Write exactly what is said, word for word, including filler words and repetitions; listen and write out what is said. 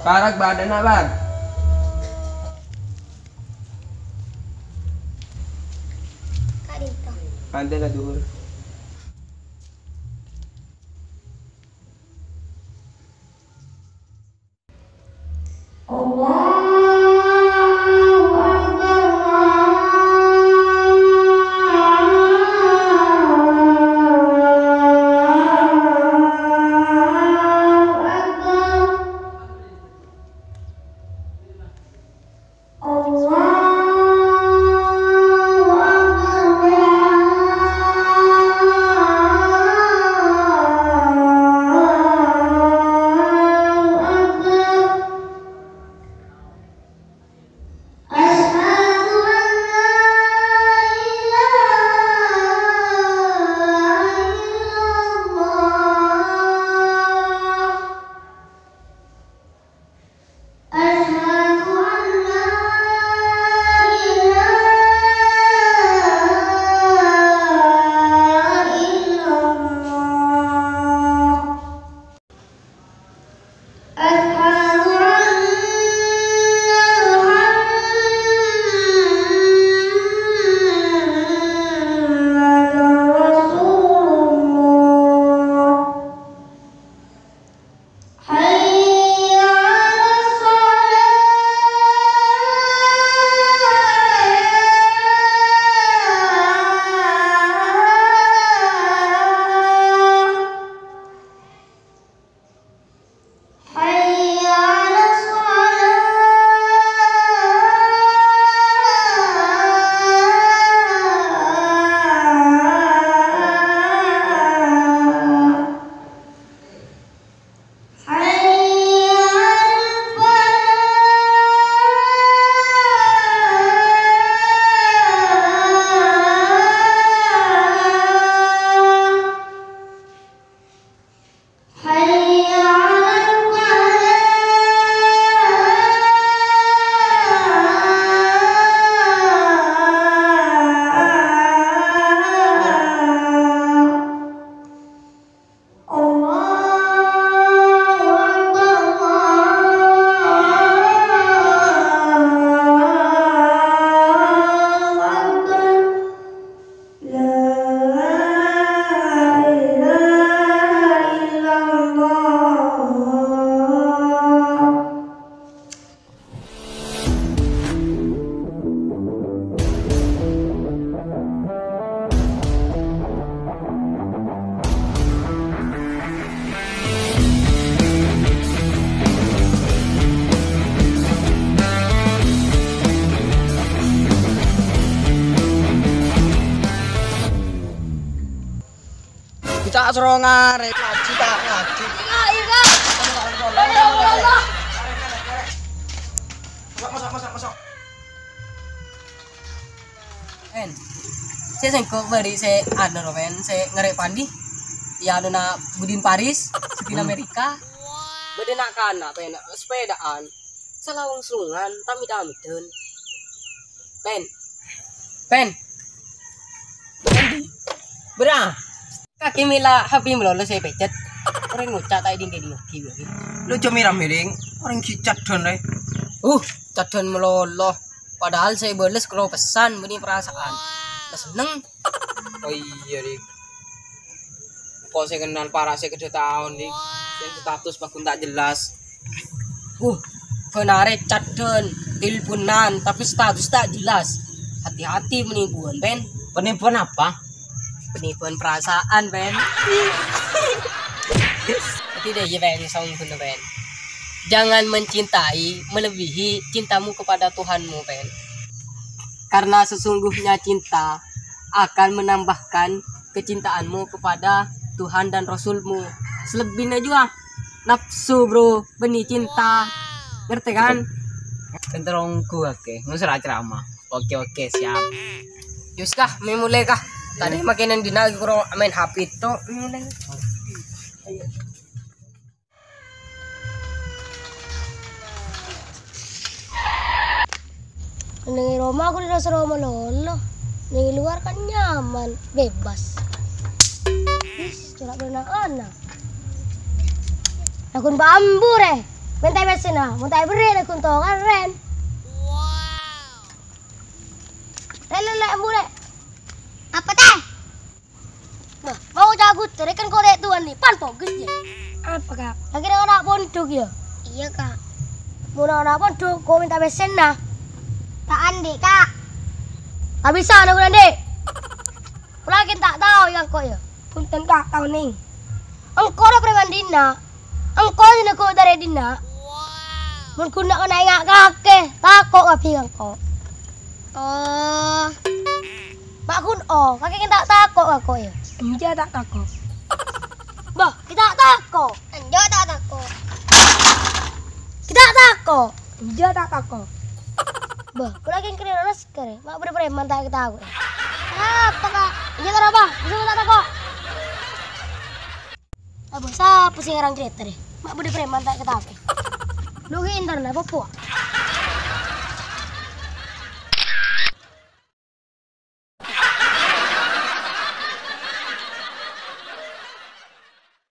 Parak bâdâna, Bang. Ka'dinto. Ka'dinto ka dhuwur. Allahu Akbar, Allahu Akbar. Allahu Akbar, Allahu Akbar. Asyhadu an la ilaha illallah. Asyhadu an la ilaha illallah. Asyhadu anna Muhammadar Rasulullah. Hayya 'alas shalah. Hayya 'alas shalah. Hayya 'alal falah. Hayya 'alal falah. Allahu Akbar, Allahu Akbar. La ilaha illallah. Kita suruh ngare, ngaji, ta' ngaji. Masuk, masuk, masuk, masuk. Pen, sè sengko' bâri' sè anu ro, Pen, sè ngerè' pandi. Ya, anuna Budin Paris, sè di Amerika. Bâdâ na'-kana', Pen, sepedaan. Salawang-salongan, tamit-tamitan. Pen. Pen. Andi. Bra. Kakè mèla H P malolo sè pècet. Orèng ngoca' ta' èdhing kèdhing ogi, ogi. Lo jhâ' mèra-mèrèng, orèng ghi' caddhân, rè. Uh, caddhân malolo. Padahal sè bâles karo pesan bânnè perasaan. La senneng. Oh iyâ, Dik. Engko' sè kennal para' sè kèdhâ taon, Dik. Sè status paggun ta' jelas. Uh, bân arè caddhân, telponan, tapè status ta' jelas. Hati-hati penipuan, Pen. Penipuan apa? Penipuan perasaan, Pen. Jadi deh, ya, Pen, song bener, Pen. Jangan mencintai melebihi cintamu kepada Tuhanmu, Pen. Karena sesungguhnya cinta akan menambahkan kecintaanmu kepada Tuhan dan Rasulmu. Selebbina jua nafsu, bro, bânnè cinta. Ngerti, kan? Entar ongghu, oke. Nggak usah ceramah. Oke, oke, siap. Yus kah, mè mulai kah? Tadi makin yang dina lagi kurang main H P itu. Mè mulai. Neng roma aku dirasa roma lolo. Neng luar kan nyaman, bebas. Wis, corak berenang anak. Lagun bambu, re. Mentai wes Sèna, mon ta' èberri' la ghun tokaran. Lè', lè', lè', embu', lè'. Apa, Tè? Bâh, mau cagut, rèken ko' rè' towan nè, pan pogos, yâ. Apa, Kak? Lagi ana' pondhuk, yâ? Iyâ, Kak. Mon ana' pondhuk, ko' mènta pèssèna. Ta' andi', Kak. Ta' bisa, ana' ghun andi'. Kaulâ ghi' ta' tao, yâ, engko', yâ. Bhunten, Kak, ta' onèng. Engko' rè' preman dinna'. Engko' sè neggu' dâri dinna'. Mon ghun na' kènè' ènga' kakè, tako' kabbhi engko'. Oh. Ma' ghun, oh, kakè ghi' ta' tako' ka engko', yâ? Enjâ' ta' tako'. Bâh, ghi' ta' tako'. Enjâ' ta' tako'. Ghi' ta' tako'. Enjâ' ta' tako'. Bâh, kaulâ ghi' kèrè Kèrè, ma' bâdâ preman ta' èkatako'è. Apa, Kak? Iyâ, ta' apa? Bisa ta' tako'? Abâ, sapa sè ngarang carèta rè? Ma' bâdâ preman ta' èkatako'è. Lu ghi' internet apa, Po?